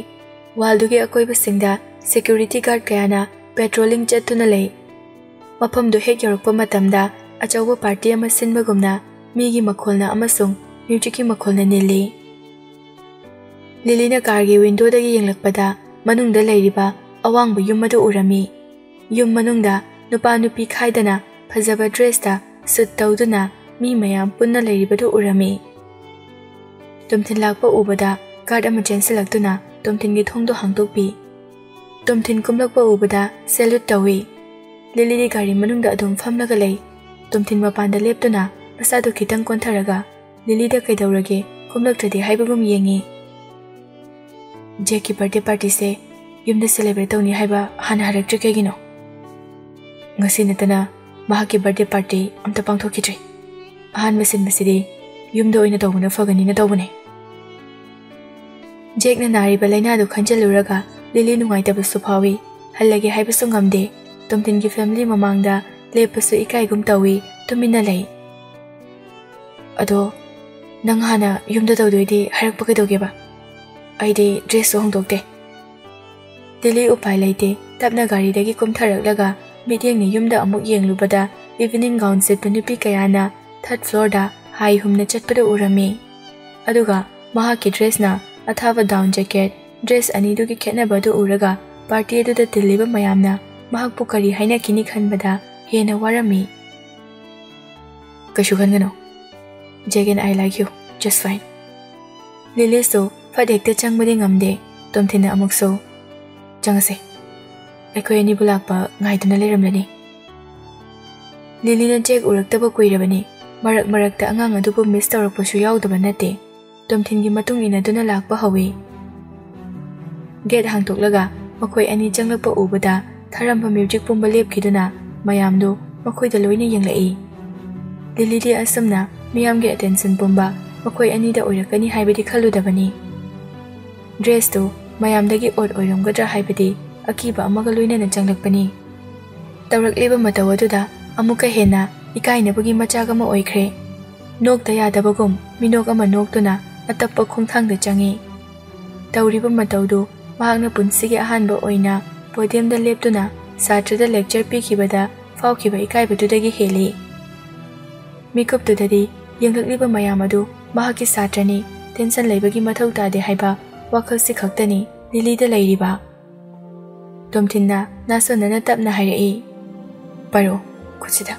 ꯋꯥꯜꯗꯨꯒꯤ ꯑꯀꯣꯏꯕꯁꯤꯡꯗ ꯁꯦꯀ꯭ꯌꯨꯔꯤꯇꯤ ꯒꯥꯔꯗ ꯀꯌꯥꯅ ꯄꯦꯇ꯭ꯔꯣꯂꯤꯡ ꯆꯠꯇꯨꯅ ꯂꯩ꯫ ꯃꯐꯝꯗꯨ ꯍꯦꯛ ꯌꯧꯔꯛꯄ ꯃꯇꯝꯗ ꯑꯆꯧꯕ ꯄꯥꯔꯇꯤ ꯑꯃ ꯁꯤꯟꯕꯒꯨꯝꯅ ꯃꯤꯒꯤ ꯃꯈꯣꯜꯅ ꯑꯃꯁꯨꯡ ꯃ꯭ꯌꯨꯖꯤꯛꯀꯤ ꯃꯈꯣꯜꯅ ꯅꯤꯜꯂꯤ꯫ ꯂꯤꯂꯤꯅ ꯀꯥꯔꯒꯤ ꯋꯤꯟꯗꯣꯗꯒꯤ ꯌꯦꯡꯂꯛꯄꯗ ꯃꯅꯨꯡꯗ ꯂꯩꯔꯤꯕ ꯑꯋꯥꯡꯕ ꯌꯨꯝ ꯑꯗꯨ ꯎꯔꯝꯃꯤ꯫ ꯌꯨꯝ ꯃꯅꯨꯡꯗ ꯅꯨꯄꯥ ꯅꯨꯄꯤ ꯈꯥꯏꯗꯅ ꯐꯖꯕ ꯗ꯭ꯔꯦꯁꯇ ꯁꯨꯠ ꯇꯧꯗꯨꯅ ꯃꯤ ꯃꯌꯥꯝ ꯄꯨꯟꯅ ꯂꯩꯔꯤꯕꯗꯨ ꯎꯔꯝꯃꯤ꯫ ꯇꯣꯝꯊꯤꯟ ꯂꯥꯛꯄ ꯎꯕꯗ ꯒꯥꯔꯗ ꯑꯃ ꯆꯦꯟꯁꯤꯜꯂꯛꯇꯨꯅ ꯇꯣꯝꯊꯤꯟꯒꯤ ꯊꯣꯡꯗꯨ ꯍꯥꯡꯗꯣꯛꯄꯤ꯫ ꯇꯣꯝꯊꯤꯟ ꯀꯨꯝꯂꯛꯄ ꯎꯕꯗ salute ꯇꯧꯏ꯫ ꯂꯤꯂꯤꯗꯤ ꯒꯥꯔꯤ ꯃꯅꯨꯡꯗ ꯑꯗꯨꯝ ꯐꯝꯂꯒ ꯂꯩ꯫ ꯇꯣꯝꯊꯤꯟ ꯃꯄꯥꯟꯗ ꯂꯦꯞꯇꯨꯅ ꯃꯁꯥꯗꯨ ꯈꯤꯇꯪ ꯀꯣꯟꯊꯔꯒ, "ꯂꯤꯂꯤꯗ ꯀꯩꯗꯧꯔꯒꯦ? ꯀꯨꯝꯂꯛꯇ꯭ꯔꯗꯤ?" ꯍꯥꯏꯕꯒꯨꯝ ꯌꯦꯡꯏ꯫ "ꯖꯦꯛꯀꯤ birthday partyꯁꯦ ꯌꯨꯝꯗ celebrate ꯇꯧꯅꯤ ꯍꯥꯏꯕ ꯍꯥꯟꯅ ꯍꯥꯏꯔꯛꯇ꯭ꯔꯤ ꯀꯩꯒꯤꯅꯣ? ꯉꯁꯤ ꯅꯠꯇꯅ ꯃꯍꯥꯛꯀꯤ birthday party ꯑꯝꯇ ꯄꯥꯡꯊꯣꯛꯈꯤꯗ꯭ꯔꯤ꯫ ꯑꯍꯥꯟꯕ ꯁꯤꯟꯕꯁꯤꯗꯤ ꯌꯨꯝꯗ ꯑꯣꯏꯅ ꯇꯧꯕꯅ ꯐꯒꯅꯤꯅ ꯇꯧꯕꯅꯦ꯫" ꯖꯦꯛꯅ ꯅꯥꯔꯤꯕ ꯂꯥꯏꯅꯥꯗꯨ ꯈꯟꯖꯤꯜꯂꯨꯔꯒ ꯂꯤꯂꯤ ꯅꯨꯡꯉꯥꯏꯇꯕꯁꯨ ꯐꯥꯎꯏ꯫ ꯍꯜꯂꯒꯦ ꯍꯥꯏꯕꯁꯨ ꯉꯝꯗꯦ꯫ ꯇꯣꯝꯊꯤꯟꯒꯤ family ꯃꯃꯥꯡꯗ ꯂꯦꯞꯄꯁꯨ ꯏꯀꯥꯏꯒꯨꯝ ꯇꯧꯏ, ꯇꯨꯃꯤꯟꯅ ꯂꯩ꯫ "ꯑꯗꯣ ꯅꯪ ꯍꯥꯟꯅ ꯌꯨꯝꯗ ꯇꯧꯗꯣꯏꯗꯤ ꯍꯥꯏꯔꯛꯄ ꯀꯩꯗꯧꯒꯦꯕ? ꯑꯩꯗꯤ dressꯁꯨ ꯍꯣꯡꯗꯣꯛꯇꯦ꯫" ꯂꯤꯂꯤ ꯎꯄꯥꯏ ꯂꯩꯇꯦ꯫ ꯇꯞꯅ ꯒꯥꯔꯤꯗꯒꯤ ꯀꯨꯝꯊꯔꯛꯂꯒ ꯃꯤꯠꯌꯦꯡꯅ ꯌꯨꯝꯗ ꯑꯃꯨꯛ ꯌꯦꯡꯂꯨꯕꯗ evening gown ꯁꯦꯠꯄ ꯅꯨꯄꯤ ꯀꯌꯥꯅ third floorꯗ ꯍꯥꯏ ꯍꯨꯝꯅ ꯆꯠꯄꯗꯨ ꯎꯔꯝꯃꯤ꯫ ꯑꯗꯨꯒ ꯃꯍꯥꯛꯀꯤ dressꯅ ꯑꯊꯥꯕ down jacket, dress ꯑꯅꯤꯗꯨꯒꯤ ꯈꯦꯠꯅꯕ ꯑꯗꯨ ꯎꯔꯒ party ꯑꯗꯨꯗ ꯇꯤꯜꯂꯤꯕ ꯃꯌꯥꯝꯅ ꯃꯍꯥꯛꯄꯨ ꯀꯔꯤ ꯍꯥꯏꯅꯈꯤꯅꯤ ꯈꯟꯕꯗ ꯍꯦꯟꯅ ꯋꯥꯔꯝꯃꯤ꯫ "ꯀꯩꯁꯨ ꯈꯟꯒꯅꯨ꯫ Jack and I like you just fine." ꯂꯤꯂꯤꯁꯨ ꯐꯠ ꯍꯦꯛꯇ ꯆꯪꯕꯗꯤ ꯉꯝꯗꯦ꯫ ꯇꯣꯝꯊꯤꯟꯅ ꯑꯃꯨꯛꯁꯨ, "ꯆꯪꯉꯁꯦ꯫ ꯑꯩꯈꯣꯏ ꯑꯅꯤꯕꯨ ꯂꯥꯛꯄ ꯉꯥꯏꯗꯨꯅ ꯂꯩꯔꯝꯂꯅꯤ꯫" ꯂꯤꯂꯤꯅ ꯖꯦꯛ ꯎꯔꯛꯇꯕ ꯀꯨꯏꯔꯕꯅꯤ꯫ ꯃꯔꯛ ꯃꯔꯛꯇ ꯑꯉꯥꯡ ꯑꯗꯨꯕꯨ miss ꯇꯧꯔꯛꯄꯁꯨ ꯌꯥꯎꯗꯕ ꯅꯠꯇꯦ꯫ ꯇꯣꯝꯊꯤꯟꯒꯤ ꯃꯇꯨꯡ ꯏꯟꯅꯗꯨꯅ ꯂꯥꯛꯄ ꯍꯧꯏ꯫ Gate ꯍꯥꯡꯗꯣꯛꯂꯒ ꯃꯈꯣꯏ ꯑꯅꯤ ꯆꯪꯂꯛꯄ ꯎꯕꯗ ꯊꯥꯔꯝꯕ music ꯄꯨꯝꯕ ꯂꯦꯞꯈꯤꯗꯨꯅ ꯃꯌꯥꯝꯗꯨ ꯃꯈꯣꯏꯗ ꯂꯣꯏꯅ ꯌꯦꯡꯂꯛꯏ꯫ ꯂꯤꯂꯤꯗꯤ ꯑꯁꯨꯝꯅ ꯃꯤꯌꯥꯝꯒꯤ attention ꯄꯨꯝꯕ ꯃꯈꯣꯏ ꯑꯅꯤꯗ ꯑꯣꯏꯔꯛꯀꯅꯤ ꯍꯥꯏꯕꯗꯤ ꯈꯜꯂꯨꯗꯕꯅꯤ꯫ Dressꯇꯨ ꯃꯌꯥꯝꯗꯒꯤ odd ꯑꯣꯏꯔꯝꯒꯗ꯭ꯔꯥ ꯍꯥꯏꯕꯗꯤ ꯑꯀꯤꯕ ꯑꯃꯒ ꯂꯣꯏꯅꯅ ꯆꯪꯂꯛꯄꯅꯤ꯫ ꯇꯧꯔꯛꯂꯤꯕ ꯃꯇꯧ ꯑꯗꯨꯗ ꯑꯃꯨꯛꯀ ꯍꯦꯟꯅ ꯏꯀꯥꯏꯅꯕꯒꯤ ꯃꯆꯥꯛ ꯑꯃ ꯑꯣꯏꯈ꯭ꯔꯦ꯫ ꯅꯣꯛꯇ ꯌꯥꯗꯕꯒꯨꯝ ꯃꯤꯅꯣꯛ ꯑꯃ ꯅꯣꯛꯇꯨꯅ ꯑꯇꯞꯄ ꯈꯣꯡꯊꯥꯡꯗ ꯆꯪꯏ꯫ ꯇꯧꯔꯤꯕ ꯃꯇꯧꯗꯨ ꯃꯍꯥꯛꯅ ꯄꯨꯟꯁꯤꯒꯤ ꯑꯍꯥꯟꯕ ꯑꯣꯏꯅ podiumꯗ ꯂꯦꯞꯇꯨꯅ ꯁꯥꯇ꯭ꯔꯗ lecture ꯄꯤꯈꯤꯕꯗ ꯐꯥꯎꯈꯤꯕ ꯏꯀꯥꯏꯕꯗꯨꯗꯒꯤ ꯍꯦꯜꯂꯤ꯫ ꯃꯤꯀꯨꯞꯇꯨꯗꯗꯤ ꯌꯦꯡꯂꯛꯂꯤꯕ ꯃꯌꯥꯝ ꯑꯗꯨ ꯃꯍꯥꯛꯀꯤ ꯁꯥꯇ꯭ꯔꯅꯤ, tension ꯂꯩꯕꯒꯤ ꯃꯊꯧ ꯇꯥꯗꯦ ꯍꯥꯏꯕ ꯋꯥꯈꯜꯁꯤ ꯈꯛꯇꯅꯤ ꯂꯤꯂꯤꯗ ꯂꯩꯔꯤꯕ꯫ ꯇꯣꯝꯊꯤꯟꯅ ꯅꯥꯁꯣꯟꯅꯅ ꯇꯞꯅ ꯍꯥꯏꯔꯛꯏ, "ꯄꯥꯏꯔꯛꯑꯣ, ꯈꯨꯠꯁꯤꯗ꯫"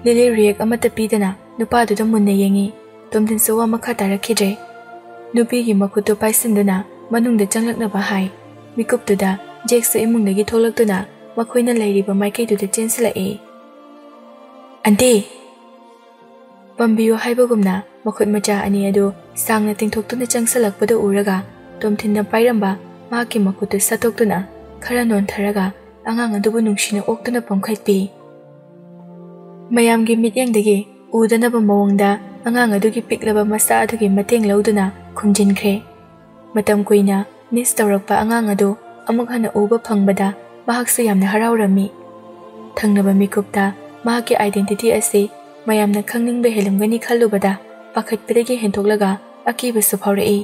ꯂꯤꯂꯤ react ꯑꯃꯠꯇ ꯄꯤꯗꯅ ꯅꯨꯄꯥꯗꯨꯗ ꯃꯨꯟꯅ ꯌꯦꯡꯉꯤ꯫ ꯇꯣꯝꯊꯤꯟꯁꯨ ꯋꯥ ꯃꯈꯥ ꯇꯥꯔꯛꯈꯤꯗ꯭ꯔꯦ꯫ ꯅꯨꯄꯤꯒꯤ ꯃꯈꯨꯠꯇꯨ ꯄꯥꯏꯁꯤꯟꯗꯨꯅ ꯃꯅꯨꯡꯗ ꯆꯪꯂꯛꯅꯕ ꯍꯥꯏ꯫ ꯃꯤꯀꯨꯞꯇꯨꯗ ꯖꯦꯛꯁꯨ ꯏꯃꯨꯡꯗꯒꯤ ꯊꯣꯛꯂꯛꯇꯨꯅ ꯃꯈꯣꯏꯅ ꯂꯩꯔꯤꯕ ꯃꯥꯏꯀꯩꯗꯨꯗ ꯆꯦꯟꯁꯤꯜꯂꯛꯏ꯫ "ꯑꯟꯇꯤ!" ꯄꯥꯝꯕꯤꯌꯨ ꯍꯥꯏꯕꯒꯨꯝꯅ ꯃꯈꯨꯠ ꯃꯆꯥ ꯑꯅꯤ ꯑꯗꯨ ꯁꯥꯡꯅ ꯇꯤꯡꯊꯣꯛꯇꯨꯅ ꯆꯪꯁꯤꯜꯂꯛꯄꯗꯨ ꯎꯔꯒ ꯇꯣꯝꯊꯤꯟꯅ ꯄꯥꯏꯔꯝꯕ ꯃꯍꯥꯛꯀꯤ ꯃꯈꯨꯠꯇꯨ ꯁꯠꯇꯣꯛꯇꯨꯅ ꯈꯔ ꯅꯣꯟꯊꯔꯒ ꯑꯉꯥꯡ ꯑꯗꯨꯕꯨ ꯅꯨꯡꯁꯤꯅ ꯑꯣꯛꯇꯨꯅ ꯄꯝꯈꯠꯄꯤ꯫ ꯃꯌꯥꯝꯒꯤ ꯃꯤꯠꯌꯦꯡꯗꯒꯤ ꯎꯗꯅꯕ ꯃꯑꯣꯡꯗ ꯑꯉꯥꯡ ꯑꯗꯨꯒꯤ ꯄꯤꯛꯂꯕ ꯃꯁꯥ ꯑꯗꯨꯒꯤ ꯃꯇꯦꯡ ꯂꯧꯗꯨꯅ ꯈꯨꯝꯖꯤꯟꯈ꯭ꯔꯦ꯫ ꯃꯇꯝ ꯀꯨꯏꯅ ꯃꯤꯁ ꯇꯧꯔꯛꯄ ꯑꯉꯥꯡ ꯑꯗꯨ ꯑꯃꯨꯛ ꯍꯟꯅ ꯎꯕ ꯐꯪꯕꯗ ꯃꯍꯥꯛꯁꯨ ꯌꯥꯝꯅ ꯍꯔꯥꯎꯔꯝꯃꯤ꯫ ꯊꯪꯅꯕ ꯃꯤꯀꯨꯞꯇ ꯃꯍꯥꯛꯀꯤ identity ꯑꯁꯤ ꯃꯌꯥꯝꯅ ꯈꯪꯅꯤꯡꯕ ꯍꯦꯜꯂꯝꯒꯅꯤ ꯈꯜꯂꯨꯕꯗ ꯄꯥꯈꯠꯄꯗꯒꯤ ꯍꯦꯟꯗꯣꯛꯂꯒ ꯑꯀꯤꯕꯁꯨ ꯐꯥꯎꯔꯛꯏ꯫